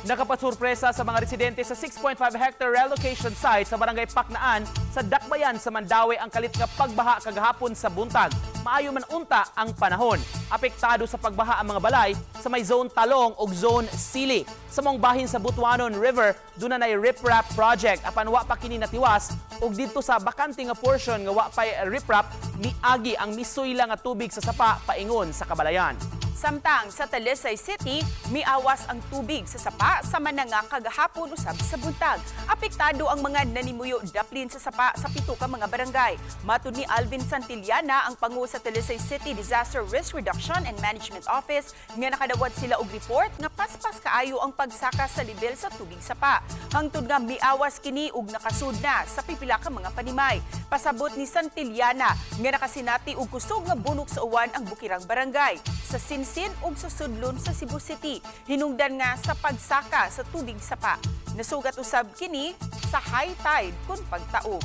Nakapasurpresa sa mga residente sa 6.5 hectare relocation site sa Barangay Paknaan sa Dakbayan sa Mandaue ang kalit nga pagbaha kagahapon sa buntag. Maayo man unta ang panahon. Apektado sa pagbaha ang mga balay sa may Zone Talong ug Zone Sili. Sa maong bahin sa Butuanon River, duna nay riprap project, apan wa pa kini natiwas, ug didto sa bakante nga portion nga wa pay riprap, miagi ang misuyla nga tubig sa sapa paingon sa kabalayan. Samtang sa Talisay City, miawas ang tubig sa sapa sa mananga kagahapon usab sa buntag. Apektado ang mga nanimuyo daplin sa sapa sa pito ka mga barangay. Matud ni Alvin Santillana, ang pangu sa Talisay City Disaster Risk Reduction and Management Office, nga nakadawat sila og report nga paspas kaayo ang pagsaka sa level sa tubig sapa. Hangtod nga miawas kini ug nakasud na sa pipila ka mga panimay. Pasabot ni Santillana nga nakasinati og kusog nga bunok sa uwan ang bukirang barangay sa Sinsin ug sa Sudlon sa Cebu City. Hinungdan nga sa pagsaka sa tubig sapa. Nasugat usab kini sa high tide kun pagtaob.